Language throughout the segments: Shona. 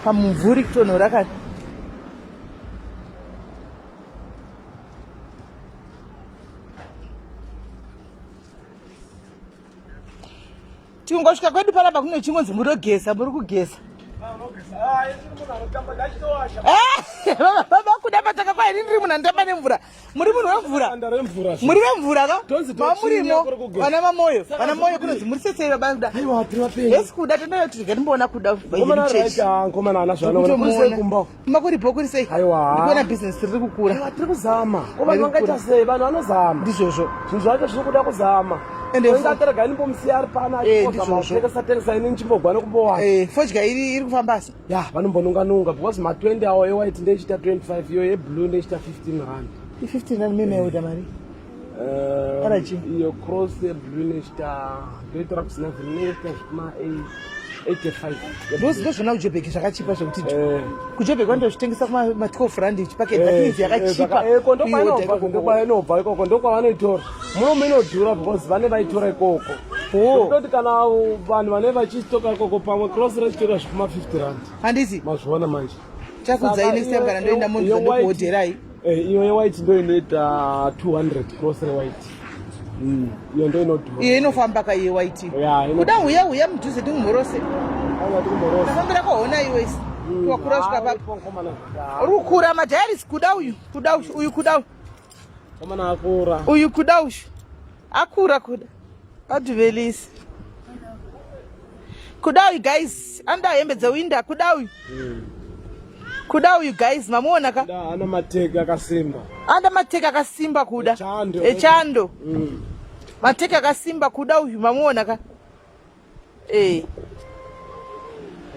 Pamumvuri kutonhora kani. Tingosvika kwedu panapa kune chingonzi murogeza muri kugeza. Eh, baba kuda pataka kwa ini ndiri munhu anotamba nemvura. Muri munhu wemvura. Muri vemvura ka? Mamurimo vana mamoyo. Vana moyo kunonzi muri sesei baba kuda. Aiwa tiri vapenyu. Yes kuda tondoya kuti ndimboona kuda. Komana right ah komana ana zvanoona kuri sei kumba. Makuripo kuri sei? Aiwa. Ndikuona business riri kukura. Aiwa tiri kuzama. Ko vanhu vangaita sei? Vanhu vanozama. Ndizvozvo. Zvinhu zvacho zviri kuda kuzama. Ende ingaterega ini mbomusiya ari pano eh, ndizvozvo. Tengesa tengesa ini nchimbogwa nekumbowana. Eh, fodya iri iri kufamba asi. Ya, vanombonunga nunga because ma 20 awo e white ndechiita 25 iyo ye blue ndechiita 15 rand. I 15 rand meme yoda mari. Eh, RG. Iyo cross ye blue ndechiita ndoitora kusina ndechiita zvima 85. Ndozvona kuJobek zvakachipa zvekuti eh. kuJobek vanotozvitengesa kuma 12 rand ichi packet that means eh, yakachipa. Eh, ko ndokwainobva ikoko ndokwavanoitora. Muno inodhura because vane vaitora ikoko. Oh. Ndoti kana vanhu vane vachitoka ikoko pamwe cross rechitora zvekuma 50 rand. Handiti? Mazviona manje. Chakudzai next time kana ndoenda monzi ndokuodherai. Eh, iyo yewhite ndo inoita 200 cross rewhite. Mm, iyo ndo inodhura. Iyo inofamba ka iyo white. Yeah, ino. Kuda huya huya mudhuze tikumhorose. Aiwa tikumhorose. Tafambira kuona iwe isi. Mm. Wakura kusvika papi. Uri kukura madiaries kuda uyu, kuda uyu, uyu kuda uyu. Komana akura. Uyu kuda uyu. Akura kuda. Adhuvelisi. Kuda uyu guys, anoda hembe dzewinda kuda uyu. Mm. Kuda uyu guys, mamuona ka? Kuda ana mateki akasimba. Ana mateki akasimba kuda. Echando. Echando. Mm. Mateki akasimba kuda uyu mamuona ka? Eh.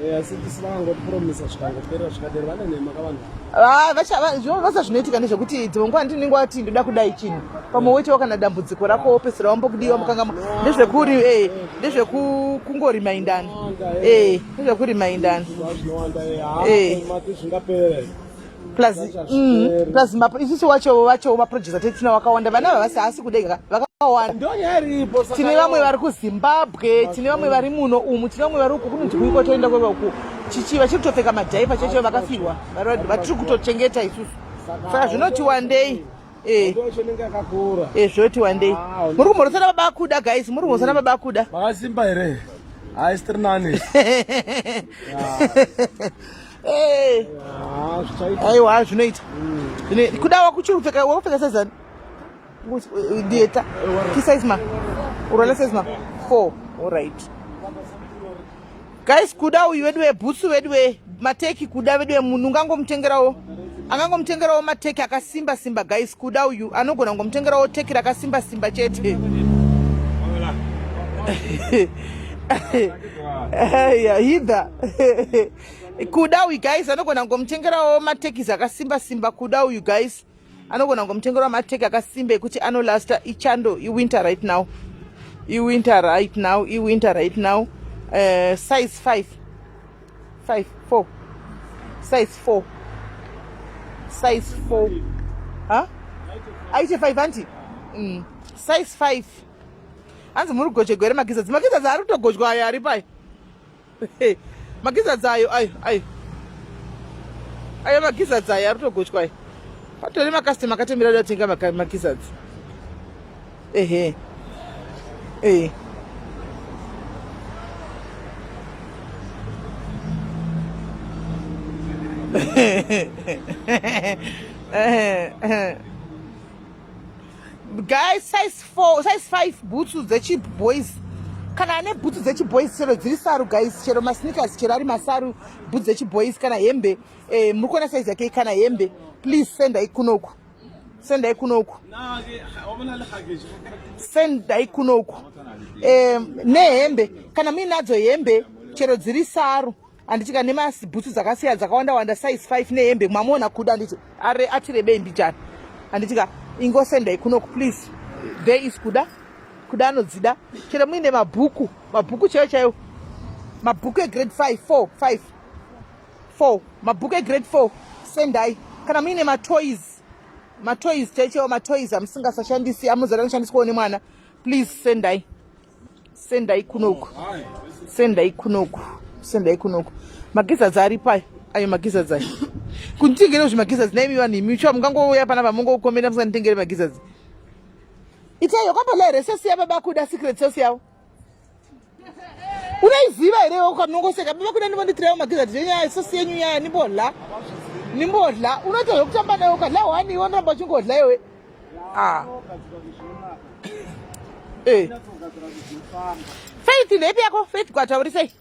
Eh, asi tisina kangopromisa zvikangopera zvikadero vane nhema kavanhu. Ah, vacha zvinoitika ndezvekuti dzimwe nguva ndinenge wati ndoda kudai chinhu pamwe woitawo kana dambudziko rako wopedzisira wambokudiwa mukanga ndezvekuri eh ndezvekungorimaindana eh ndezvekurimaindana eh plus mm, plus isusu wacho vacho maprojects atetina wakawanda vana vavasi haasi kudeka vakawanda tine vamwe vari kuzimbabwe tine vamwe vari muno umu tine vamwe vari uku kunonzi kuiko toenda kweva uku chichi vachiri kutopfeka madhaipa chaicho vakafirwa vatiri kutochengeta isusu saka zvinoti wandei Eh. Eh, zvoti wandei ah, muri kumhorosana baba akuda guys muri kumhorosana baba akuda makasimba here haisi tiri nani Eh. Aiwa zvinoita. Mm. Kuda wakuchiri kupfeka wakupfeka size ani? Dieta. Ki size ma? Urwala size ma? 4. All right. Guys kuda uyu wedu webhutsu wedu we mateki kuda wedu wemunhu ungangomutengerawo angangomutengerawo mateki akasimba simba guys kuda uyu anogona kungomutengerawo teki rakasimba simba chete. Hither. Kuda uyu guys anogona kungomutengerawo matekisi akasimba simba kuda uyu guys anogona kungomutengerawo mateki akasimba ekuti anolasta ichando iwinter right now iwinter right now iwinter right now size 5 5 4 size 4 size 4 ha aite 5 anti mm. size 5 hanzi muri kugochegwa here magizadzi magizadzi ari kutogochwa ayo ari pai magizadzi ayo ayo ayo ayo magizadzi ayo ari kutogochwa ayo patori makastoma akatomira da kutenga magizadzi ehe ee Guys, size 4, size 5 bhutsu dzechiboys. Kana ane bhutsu dzechiboys chero dziri saru guys, chero masneakers chero ari masaru, bhutsu dzechiboys kana hembe, eh muri kuona size yake kana hembe, please sendai kunoku. Sendai kunoku. Sendai kunoku. Eh nehembe, kana muinadzo hembe chero dziri saru. Handiti kana nemabhutsu dzakasiya dzakawanda wanda size 5 nehembe mamuona kuda handiti are atirebei mbijana handiti ka ingosendai kunoku please there is kuda kuda anodzida chero muine mabhuku mabhuku chaiyo chaiyo mabhuku egrade 5 4 5 4 mabhuku egrade 4 sendai kana muine matoys matoys chaiyo chaiyo matoys amusingasashandisi amuzada anoshandiswawo nemwana please sendai sendai kunoku sendai kunoku sendai kunoku magizadzi aripo ayo. Ayo magizzards ayo. Kunditengere zvimagizzards naimi vanhu imi shuwa mungangouya panapa mongokomenda musanditengere magizzards. Itai wakambola here sosi yababa kuda secret sosi yavo? Unaiziva here iwe ukanongoseka baba kuda ndivonditirawo magizzards yenyaya sosi yenyu yaya nimbohla. Nimbohla unoita zvekutamba nayo ukadla one iwe unoramba uchingodla iwe. Ah. Eh. Faith ndepi yako? Faith kwataurisei?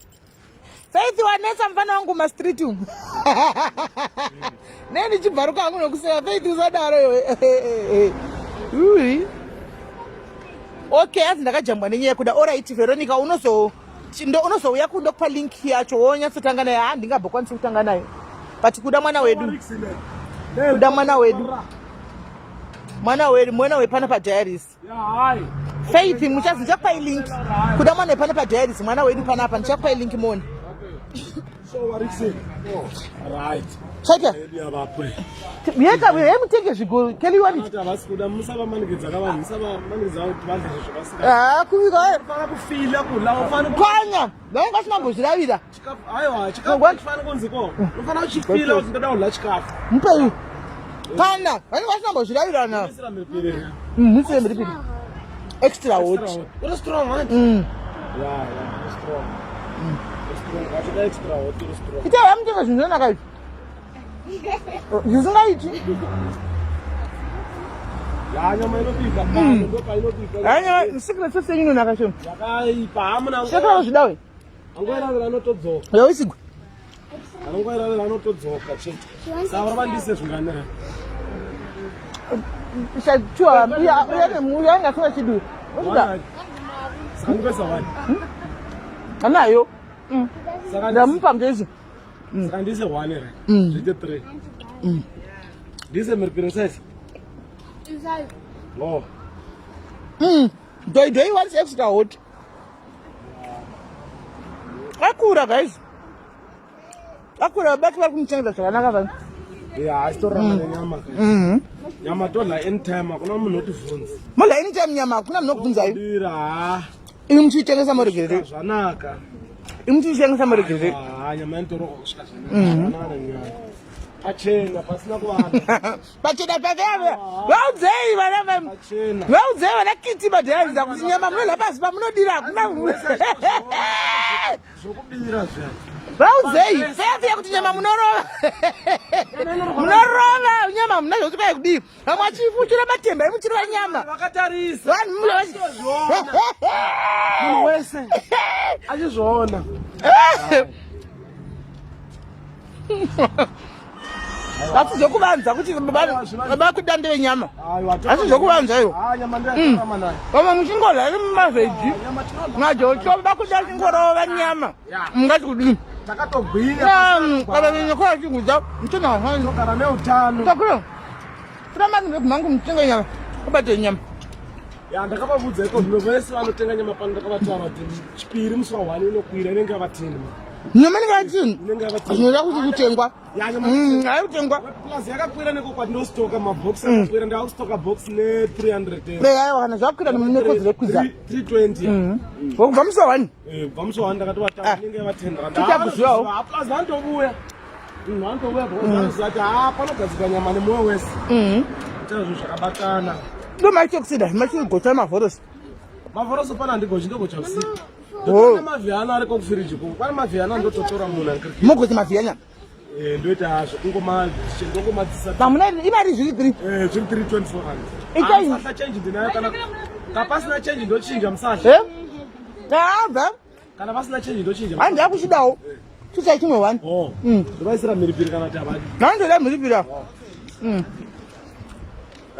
Faith wanetsa mfana wangu mastreet umu. Nei ndichibvaruka hangu nokuseka Faith usadaro iwe. Ui. Okay, hanzi ndakajambwa nenyaya yekuda. Alright Veronica unozo chindo unozouya kundokupa link yacho wonyatsotanga nayo. Ha ndingambokwanisi kutanga nayo. But kuda mwana wedu. Kuda mwana wedu. Mwana wedu, mwana wepana pa diaries. Faith muchazi ndichakupai link kuda mwana wepano padiaries mwana wedu panapa ndichakupai link muone. Chaita. Yeka we mutenge zvigoro. Can you want it? Ah, kuvika. Kwanya. Vanenge vasina kumbozviravira. Aiwa, chikafu chifana kunzi ko. Unofanira kuchifila kuti ndoda kudya chikafu. Mupei. Kana, vanenge vasina kumbozviravirana. Misira mhiripiri. Extra hot. Uri strong, right? Mm. Yeah, yeah, strong. Mm. Strong. Achida extra hot, uri strong. Ita vamutenge zvinhu zvinonaka izvi. Zvisingaiti. Ya nyama inobika, ndo painobika. Ya nyama secret sauce yenyu inonaka shemu. Yakaipa, hamuna. Shekera zvidawe. Angoiravira anotodzoka. Yausigwa. Angoiravira anotodzoka chete. Saka uri vandise zvinganira. Shatua, uya uya uya ngasina chidu. Uda. Saka ndikuisa wani. Anayo. Saka Ndamupa ngezi. Saka ndise one right. Zviite three. Ndise mhiripiri size. Oh. Doi doi wants extra hot. Akura guys. Akura bati vari kumuchengeta zvakanaka vanhu. Yeah, asitoramba nenyama. Mhm. Nyama todla anytime hakuna munhu otivhunza. Modla anytime nyama hakuna munhu okubvunzai. Dira ha. Imi muchiitengesa muregerere. Zvanaka. Imi muchiitengesa muregerere. Ah, nyama inotorwa kusvika zvanaka. Zvanaka nyama. Pachena pasina kuvanda. Pachena pake vaudzei vana Pachena. vaudzei vana kiti madhaiza kuti nyama munodya pasi pamunodira hakuna Zvokubira zviya. Vaudzei feya kuti nyama munorova. Munorova nyama muna zvekuti kwai kudii. Vamwe vachifuchira matemba emuchirova nyama. Vakatarisa. Vanhu Munhu Munhu wese achizviona. Asi zvekuvanza kuti baba kuda ndevenyama. Asi zvekuvanza iyo. Vamwe muchingodya iri mumavheji. Majocho baba kuda chingorova nyama. Mungati kudini? Takatogwinya. Baba venyu kwa chigudza mchina hani. Kana neutano. Takura. Tira mani mangu mutenge nyama. Ubate nyama. Ya ndakavabvudza iko zvino vese vanotenga nyama pano ndakavataura kuti chipiri musi wa 1 inokwira inenge yava 10. Nyama inenge yava 10. Inenge yava 10. Zvinoda kuti kutengwa. Ya nyama. Hayi kutengwa. Plus yakakwira neko kwandinostoka mabox akakwira ndakustoka box ne 300. Le hayi kana zvakwira nekodzero yekukwidza. 320. Kubva musi wa 1. Eh, kubva musi wa 1 ndakatovataura inenge yava 10 rand. Tichakuzivawo. Plus vanotouya. Munhu anotouya because anoziva kuti haa panogadzirwa nyama nemwoyo wese. Ita zvinhu zvakabatana. Ndo maitokusida machigocha mavhorosi. Mavhorosi pana handigochi ndogocha usiku. Oh. Ndotore mavhiyana ariko kufiriji ko. Pane mavhiyana ndototora munhu angiriki. Mogocha mavhiyana. Eh, ndoita zvekungoma ndongomadzisa. Pamuna imari zviri 3. Eh, zviri 324 rand. Itai. Musahla change ndinayo kana kapasina change ndochinja musahla. Eh? Tabva. Kana vasina change ndochinja. Handi akuchidawo. Chichai chimwe one. Oh. Ndovaisira mhiripiri kana kuti havadi. Ndandoda mhiripiri apa.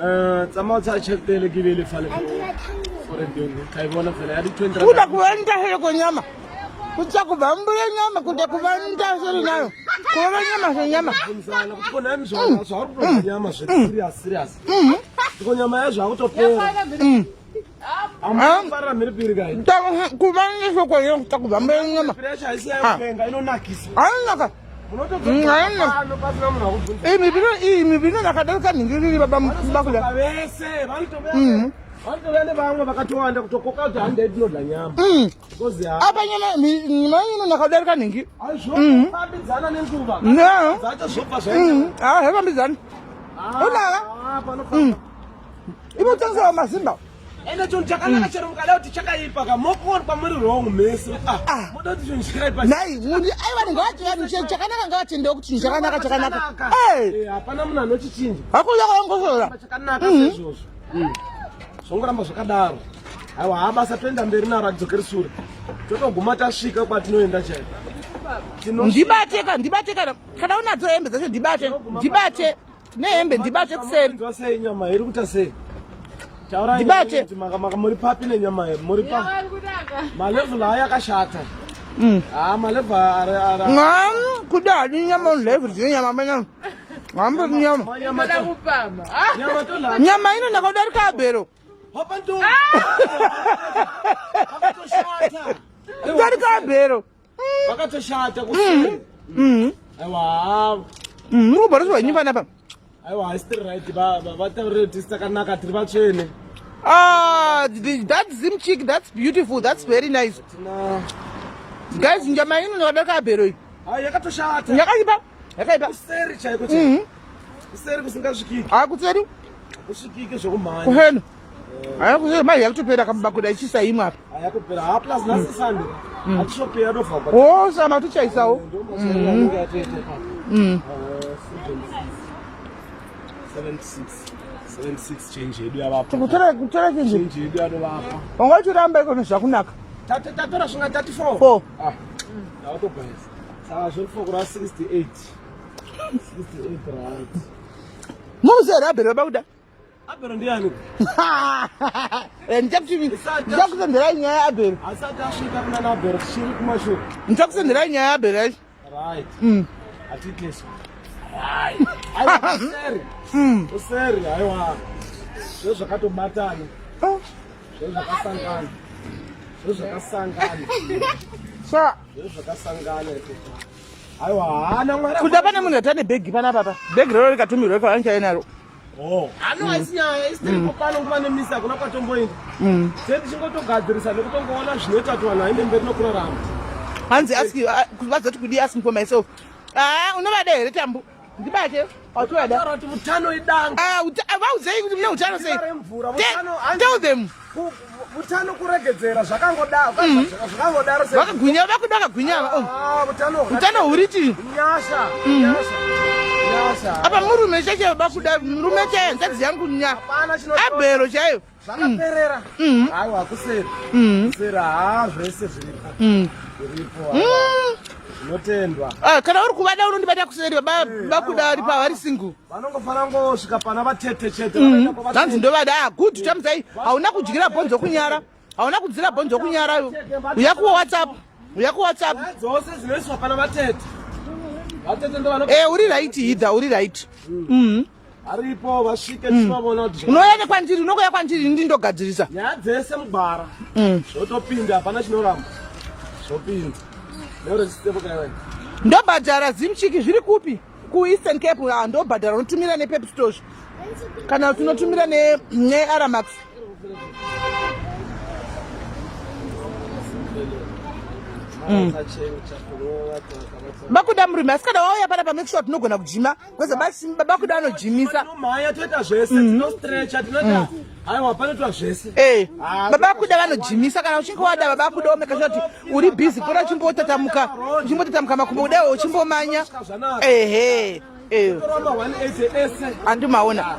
Eh, tsamaya tsa tšhelete ke beile fale for yone ka e bona fela ya di 20 rand. Kuda kuva ndahele kwenyama. Kutya kubva mbuya nyama kuda kuva ndahele nayo. Kurova nyama zvenyama. Bvunzana kuti kona imi zvauri kutoda nyama zve serious serious. Tiko nyama yazvo yakutopera. Amufarira mhiripiri kai. Kuva neshoko iyo kutya kubva mbuya nyama. Mhiripiri yacho haisi yakupenga inonakisa. Ainaka. Munotodzoka pano pasina munhu akubvunza. Iyi mhiripiri iyi mhiripiri inonaka darika nhingiriri baba bakuda. Vese vanotobuya. Vanotouya nevamwe vakatowanda kutokoka kuti handei tinodya nyama. Because ha. Apa nyama nyama inonaka kudarika nhingi. Azvofambidzana nenguva. No. Dzacho zvobva zvaenda. Ah, zvafambidzana. Unaka. Ah, panofamba. Ivo tengesa mazimba. Ende chinhu chakanaka chero mukada kuti chakaipa ka mokuonekwa muri wrong mese. Ah, moda kuti chinhu chakaipa. Nhai, munhu ai vanhu ngavati vanhu chinhu chakanaka ngavatendewo kuti chinhu chakanaka chakanaka. Eh, Eh, hapana munhu anochichinja. hakuda kwangosora. Chakanaka sezvozvo. Zvongoramba zvakadaro. Aiwa, haa basa toenda mberi naro atidzokeri sure. Totoguma tasvika kwatinoenda chaiko. Tinosvika. Ndibate ka, ndibate kana kana unadzo hembe dzacho ndibate. Ndibate nehembe ndibate kuseri. Munzwa sei nyama iri kuita sei? Taurai Ndibate. kuti maka maka muri papi nenyama iyi? Muri pa malevel aya akashata. Ah, malevel ari ari Ngam kuda hadi nyama on level dzine nyama manyama. Ngambo nyama. nyama to kupama. nyama to la. Nyama inonaka kudarika abhero. Hopa ndo. Vakatoshata. Kudarika abhero. Vakatoshata kuseri. Aiwa. Muri kubhariswa henyu panapa. Aiwa, haisi right ba vataurire kuti takanaka tiri vatsvene. Ah, that's Zim chick. That's beautiful. That's very nice. Tina Guys, nyama inonaka kudarika abhero iyi. Ai yakatoshata. Yakaipa. Yakaipa. Kuseri chaiko chaiko. Kuseri kusingasvikiki. Ah, kutseri. Kusvikiki zvekumhanya. Kuheno. Haya kuseri mai yakutopera kamubakuda ichisa imwe apa. Yakupera. Ha plus nhasi Sunday. Hatishopera yadovhagwa. Oh, sama tichaisawo. Change yedu yavapo. Kutora kutora chinji. Change yedu yadovapa. Wanga uchiramba iko zvakunaka. Tatora zvinga 34. 4. Ah. Ndakutobhaisa. Saka zviri 4 kureva 68. 68 rand. Muruziva here abhero bakuda? Abhero ndiani? Eh, Ndichakusenderai nyaya yaabhero. Asati asvika kuna naAbhero tichiri kumashure. Ndichakusenderai nyaya yaabhero yacho. Right. Atiitleso. Right. Aiwa useri. Useri aiwa. Zvo zvakatobatana. Oh, Zvo zvakasangana. Zvo zvakasangana. Sa Zvo zvakasangana ikoko. Aiwa haana mwari. kuda pane munhu atane bhegi panapa pa. Bhegi roro rikatumirwa iko anchaiye naro. Oh. Ano haisi nyaya isiripo pano nguva nemisi hakuna kwatomboenda. Tse tichingotogadzirisa nekutongoona zvinoita kuti vanhu vaende mberi nokurarama. Hanzi ask you vazoti kudii asking for myself. Ah, unovada here tambu? Ndibate. Autovada. Taura kuti utano idanga. Ah, vauzei kuti mune utano sei? Dziva remvura, utano Tell them. Utano kuregedzera zvakangodaro zvakangodaro se Vakagwinya, vakuda vakagwinya ava. Oh. Ah, utano Utano huriti. Nyasha, nyasha. Nyasha. Apa murume chaiye bakuda murume chaiye hanzvadzi yangu nya. Hapana chino Abhero chaiyo. Zvakaperera. Aiwa kuseri. Kuseri haa zvese zviripo. Zviripo. Zvinotendwa. Ah, kana uri kuvada unondibata kuseri baba bakuda vari pa vari single. Vanongofanira ngosvika pana vatete chete. Vanoenda kwavatete. Zvanzi ndovada. Ah, good tamudzai. Hauna kudyira bhonzo kunyara. Hauna kudzira bhonzo kunyara iwe. Uya ku WhatsApp. Uya ku WhatsApp. Nyaya dzose dzinoiswa pana vatete. Vatete ndo vano Eh, uri right Hidha, uri right. Aripo vasvike tichivavona kuti Unouya nekwandiri, unongouya kwandiri ndi ndogadzirisa. nyaya dzese mugwara zvotopinda hapana chinoramba zvopinda neurechitepo Ndobhadhara Zimchiki zviri kupi? Ku Eastern Cape ah, ndobhadhara unotumira nePep Stores. Kana kuti unotumira ne ne Aramax. Bakuda murume asi kana wauya panapa make sure tinogona kujima kweze bakuda anojimisa. Tinomhanya toita zvese tinostrecha tinoita aiwa panoitwa zvese. Eh, Ah, baba kuda vanojimisa kana uchinge wada baba kuda womeka sure kuti uri busy pora uchimbotatamuka uchimbotatamuka makumbo kudai uchimbomanya ehe eh Toramba 180 ese. andimaona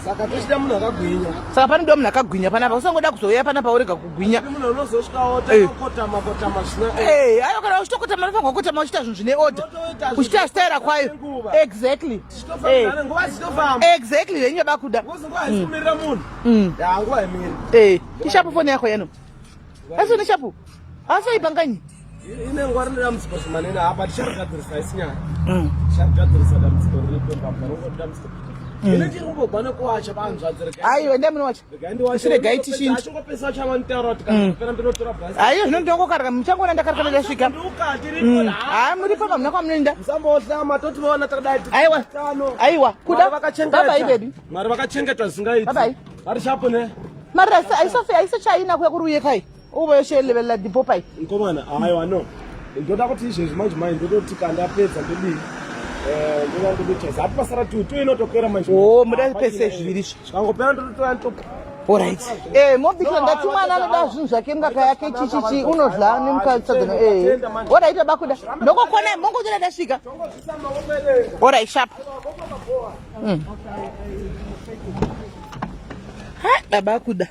Saka tochida munhu akagwinya. saka panodiwa munhu akagwinya panapa usangoda kuzouya panapa urega kugwinya Munhu unozosvikawo takotama kotama zvina. Eh, ayo kana uchitokotama unofanirwa kukotama uchiita zvinhu zvine order Unotoita zvinhu uchiita style kwayo nguva. exactly Tichitofambidzana nguva dzichitofamba. Exactly venyu bakuda Ngozi nguva haisi kumirira munhu. Ya nguva haimiri. Eh, ishapu foni yako yeno asi une shapu asi aipanganyi Ine nguva rine dambudziko zvimanene apa ticharigadzirisa haisi nyaya. Ticharigadzirisa dambudziko riripo papa ringoda dambudziko. Ine chiri kumbobva nekuwacha vanzvadzi regai. Aiwa endai munowacha. Regai ndiwache. Regai tichinje. Achingopesa chavanotaura kuti kana kupera ndinotora bhasi. Aiwa zvino ndinongokarika muchangoona ndakarika ndasvika. Ndukati riripo. Haa muripo pamuna kwamunoenda. Musambohlama totiona takadai. Aiwa. Tano. Aiwa kuda. Mwari vakachengeta. Bye bye baby. Mwari vakachengeta zvisingaiti. Bye bye. Vari shapo ne. Mara aisofe aisochaina kuya kuri uye kai. Ubo yoshe lebelela dipopai. Mkomana, aiwa no. Ndoda kuti izvezvi manje manje ndototi kandapedza ndodii. Eh, ndoda ndotocheza. Hapi pasara tu, tu inotopera manje. Oh, muda pese zviviri izvi. Zvikangopera ndototora ndotopa. Alright. Eh, mobikira ndati mwana anoda zvinhu zvake mukaka yake chichichi unodla nemukadzi sadza eh. Alright abakuda. Ndokokona mongotora ndasvika. Alright, sharp. Ha, baba kuda.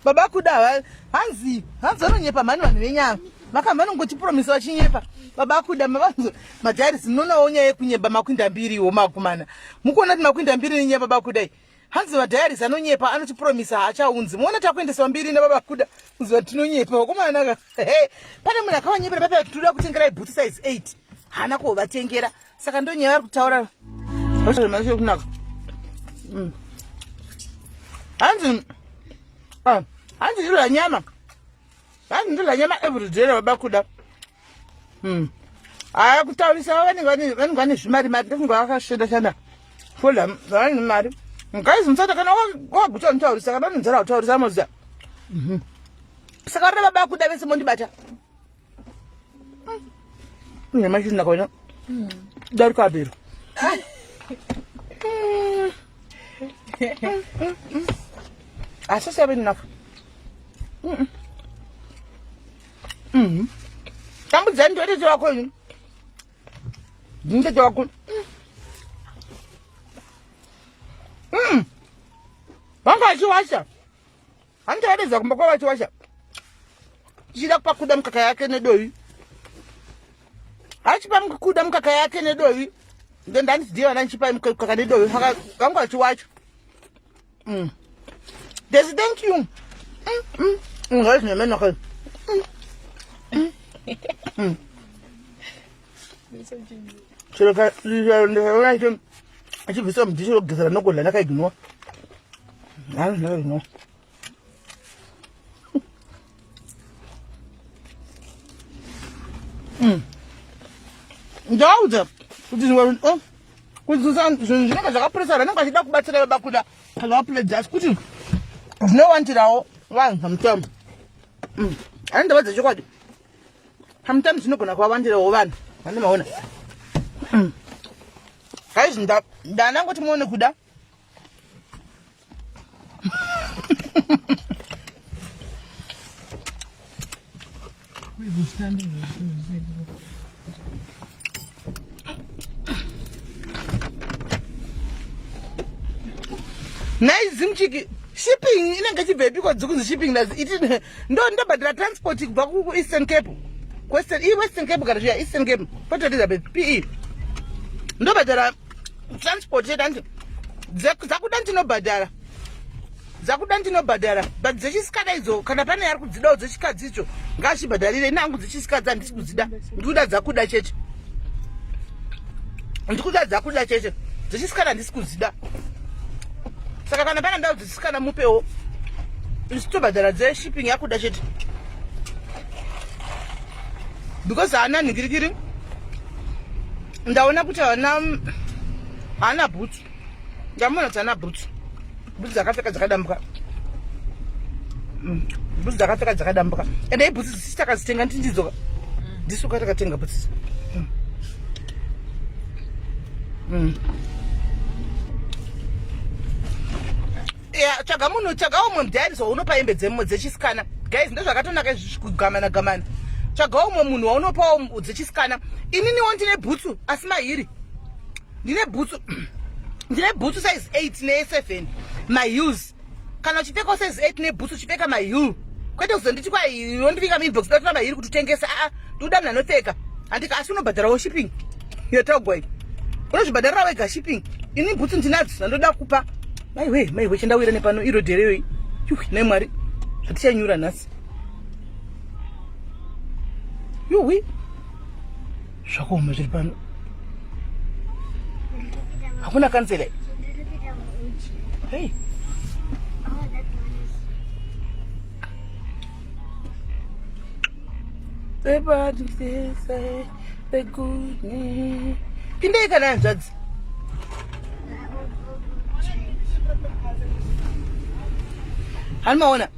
Baba kuda hanzi hanzi vanonyepa mhani vanhu venyama. Vakamba vanongotipromisa vachinyepa. Baba kuda mavanzo madhairisi munonawo nyaya yekunyeba makwinda mbiriwo makumana. Mukuona kuti makwinda mbiri nenyaya baba kudai. Hanzi madhairisi anonyepa anotipromisa haachaunzi. Muona takuendesewa mbiri nababa kuda kuziva tinonyepa vakomana ka. Pane munhu akavanyepera papa kuti toda kutengerai bhutsu size 8. Haana kuvatengera. Saka ndonyaya vari kutaura. Kunaka. Hanzi ah, hanzi ndodya nyama. Hanzi ndodya nyama every day baba kuda. Aya kutaurisa vanenge vanenge vane zvimari mari ndofunga vakashanda shanda. Fola vane mari. Guys musati kana waguta unotaurisa kana unonzara utaurisa moziva. Saka reva baba kuda vese mondibata. Nyama isina kuona. Darika abiro. Asi siyabe enough. Tambudzani ndotete wako ini. Nditete wako. Vanga achiwasha. Handichawadedza kumba kwavo achiwasha. Tichida kupa kuda mukaka yake nedovi. Achipa kuda mukaka yake nedovi. Ndanditi vana ndichipa mukaka nedovi. Saka vanga vachiwacha. Desi, thank you. Guys, nemena kai. Chero ka ndikaona icho achibvisa mudhishi rokugezera nokudla ndakaignore. Hayi ndakaignore. Ndaudza kuti oh, kuti zvinhu zvinenge zvakapurisa vanenge vachida kubatsira baba kuda kana vapuledza asi kuti zvinowandirawo vanhu sometimes. Ani ndavadza chokwadi. Sometimes zvinogona kuvawandirawo vanhu. Vane maona. Guys, ndanangoti muone kuda. Nhai zimchiki shipping inenge ichibvepi ko dzikunzi shipping ndazi iti ndo ndobhadhara transport kubva ku Eastern Cape. Western i Western Cape kana zviya Eastern Cape. Port Elizabeth PE. Ndobhadhara transport yedu anti dzakuda ndinobhadhara. Dzakuda ndinobhadhara but dzechisikada idzo kana pane ari kudzidawo dzechikadzi icho ngaachibhadharire. Ini hangu dzechisikadzi handisi kudzida, ndikuda dzakuda chete, ndikuda dzakuda chete, dzechisikana handisi kudzida. Saka kana pane ndau dzechisikana mupewo, isu tobhadhara dzeshipping yakuda chete because haana nhingirikiri. Ndaona kuti haana bhutsu, ndamuona kuti haana bhutsu. Bhutsu dzakapfeka dzakadambuka. Bhutsu dzakapfeka dzakadambuka. Ende ibhutsu dzisi takadzitenga ndindidzoka. Ndisuka takatenga bhutsu. Yeah, tsvaga munhu, tsvaga umwe mudiaries waunopa hembe dzechisikana. Guys, ndozvakatonaka izvi kugamana gamana. Tsvaga umwe munhu waunopawo dzechisikana. Ininiwo ndine bhutsu asi mahiri. Ndine bhutsu. Ndine bhutsu size 8 ne 7 maheels. Kana uchipfeka size 8 nebhutsu uchipfeka maheel. Kwete kuzonditi kwai wondivika muinbox ndatora mahiri kuti utengese. Aa, ndikuda munhu anopfeka. Handika asi unobhadharawo shipping. Yotogwa iyi. Unozvibhadharira wega shipping. Ini bhutsu ndinadzo dzandoda kupa. Maiwe, maiwe chandawira nepano iro dhereyo iyi. Yuhwi, nhai Mwari. Zvatichanyura nhasi. Yuhwi. Zvakaoma zviri pano. Hakuna kanzela. Hey. The bad say the good news. Pindai kana hanzvadzi. Hanimaona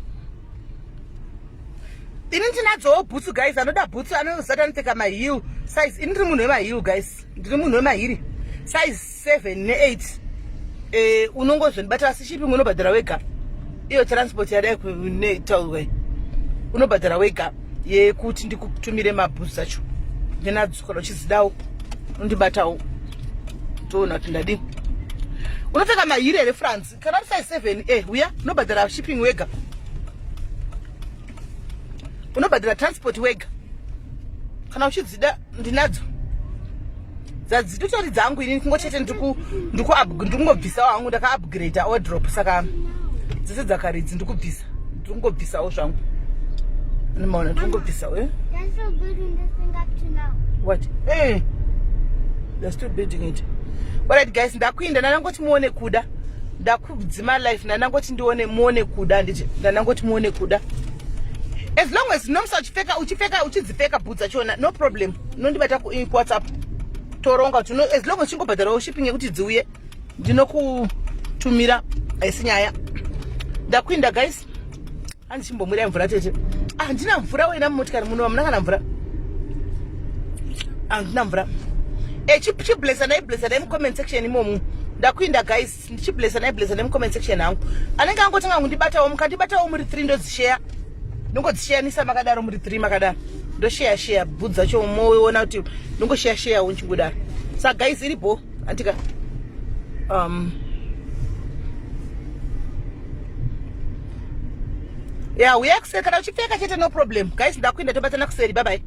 ini ndinadzowo bhutsu guys, anoda bhutsu anozati anopfeka maheel size. Ini ndiri munhu wemaheel guys, ndiri munhu wemahiri size 7 ne8. Unongozondibata, asi shipping unobhadhara wega. Iyo transport yadai kunetaurwa unobhadhara wega yekuti ndikutumire mabhutsu acho. Ndinadzo, kana uchizidawo undibatawo, toona kuti ndadini. Unopfeka mahiri here, France? Kana uri size 7 uya unobhadhara shipping wega, unobhadhara transport wega. Kana uchidzida ndinadzo, dzadzitotori dzangu inini, kungochete ndikungobvisawo hangu. Ndakaupgrade wardrobe, saka dzese dzakaridzi ndikubvisa, ndikungobvisawo zvangu. Maona, ndikungobvisawo, eh? They're still building this thing up to now. What? They're still building it. Alright guys, ndakuinda. Ndanangoti muone kuda, ndakudzima live. Ndanangoti ndione muone kuda, nditi ndanangoti muone kuda. As long as nomusa uchipfeka, uchipfeka, uchidzipfeka bhutsu dzachona, no problem. Unondibata kuWhatsApp, toronga kuti as long as uchingobhadharawo shipping yekuti dziuye, ndinokutumira, haisi nyaya. Ndakuinda guys, handichimbomwirai mvura tete. Handina mvura wena mumotikari muno, hamuna kana mvura, handina mvura. Chiblessanai, blessanai mucomment section imomo. Ndakuinda guys, ndichiblessanai, blessanai mucomment section hangu. Anenge angotanga kundibatawo, mukandibatawo muri 3, ndodzisheya, ndongodzisheyanisa makadaro, muri 3 makadaro, ndosheya sheya bhutsu dzacho, moona kuti ndongosheya sheyawo nchingodaro. Sa guys, iripo andika ya, uya kuseri kana uchipfeka chete, no problem guys. Ndakuinda, tobatana kuseri. Bye bye.